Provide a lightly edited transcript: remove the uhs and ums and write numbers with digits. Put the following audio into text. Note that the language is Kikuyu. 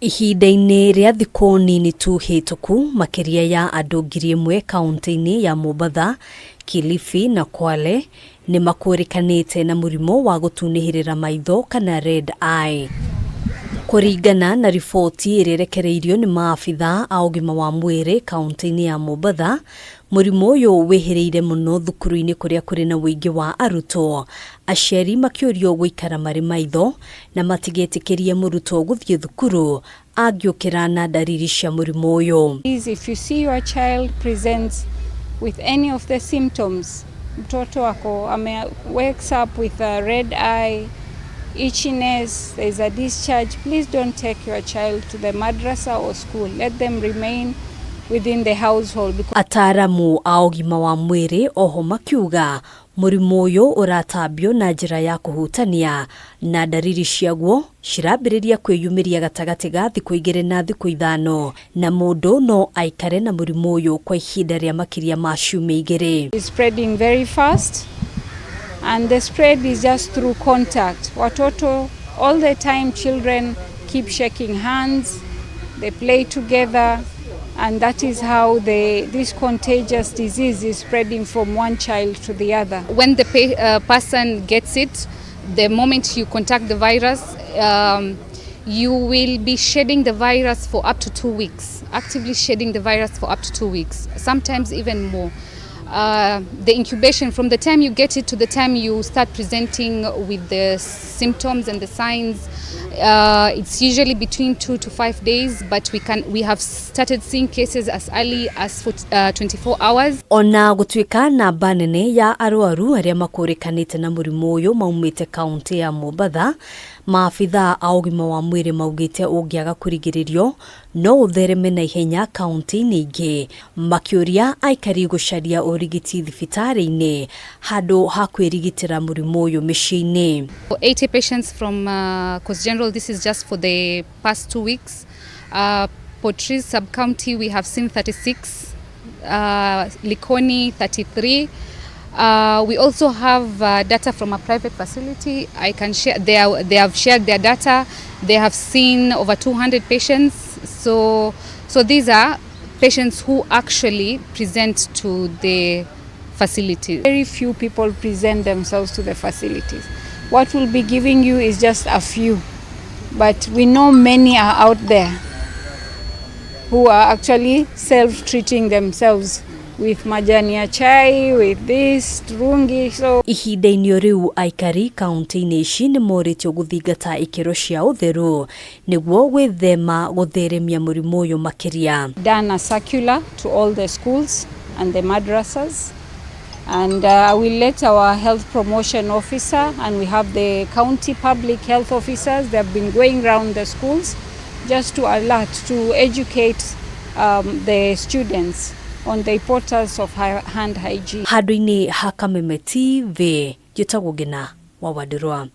Ihinda-inĩ rĩa thikũ nini tu hĩtũku, makĩria ya andũ 1,000 kaunti-inĩ ya Mombatha, Kilifi na Kwale nĩ makũrĩkanĩte na mũrimũ wa gũtunĩhĩrĩra maitho kana red eye. Kũringana na riboti ĩrĩa ĩrekereirio nĩ maabitha a ũgima wa mwĩrĩ kaunti-inĩ ya Mombatha, mũrimũ ũyũ wĩhĩrĩire mũno thukuru-inĩ kũrĩa kũrĩ na ũingĩ wa arutwo, aciari makĩũrio gũikara marĩ maitho na matigetĩkĩrie mũrutwo gũthiĩ thukuru angĩũkĩra na ndariri cia mũrimũ ũyũ. If you see your child presents with any of the symptoms, mtoto wako ame wakes up with a red eye, itchiness, there is a discharge, please don't take your child to the madrasa or school. Let them remain within the household. Ataaramu a ũgima wa mwĩrĩ oho makiuga mũrimũ ũyũ ũratambio na njĩra ya kũhutania na ndariri ciaguo cirambĩrĩria kwĩyumĩria gatagatĩ ga thikũ 2 na thikũ 5 na mũndũ no aikare na mũrimũ ũyũ kwa ihinda rĩa makĩria ma ciumia 2. It's spreading very fast and the spread is just through contact. Watoto all the time, children keep shaking hands, they play together, and that is how this contagious disease is spreading from one child to the other. When the person gets it, the moment you contact the virus, you will be shedding the virus for up to 2 weeks, actively shedding the virus for up to 2 weeks, sometimes even more. The incubation from the time you get it to the time you start presenting with the symptoms and the signs, it's usually between 2 to 5 days, but we have started seeing cases as early as 24 hours. Ona gũtuĩka namba nene ya arwaru arĩa makũrĩkanĩte na mũrimũ ũyũ maumĩte kaunti ya Mombatha, maabitha a ũgima wa mwĩrĩ maugĩte ũngĩaga kũrigĩrĩrio no ũthereme na ihenya kaunti-inĩ ingĩ, makĩũria aikari gũcaria ũrigiti thibitarĩ-inĩ handũ ha kwĩrigitĩra mũrimũ ũyũ mĩciĩ-inĩ. 80 patients from Coast General, this is just for the past 2 weeks. Port Reitz sub-county we have seen 36, Likoni 33. We also have data from a private facility. I can share, they have shared their data. They have seen over 200 patients. So these are patients who actually present to the facility. Very few people present themselves to the facilities. What we'll be giving you is just a few, but we know many are out there who are actually self-treating themselves with majani ya chai, with this turungi. So ihinda-inĩ rĩu aikari kaunti-inĩ ici nĩ morĩtio gũthingata ikĩro cia ũtheru nĩguo gwĩthema gũtheremia mũrimũ ũyũ makĩria. Done a circular to all the schools and the madrasas, and I will let our health promotion officer, and we have the county public health officers, they have been going round the schools just to alert, to educate the students on the importance of hand hygiene. Handũ-inĩ ha Kameme TV, njĩtagwo Ngina wa Wandirwa.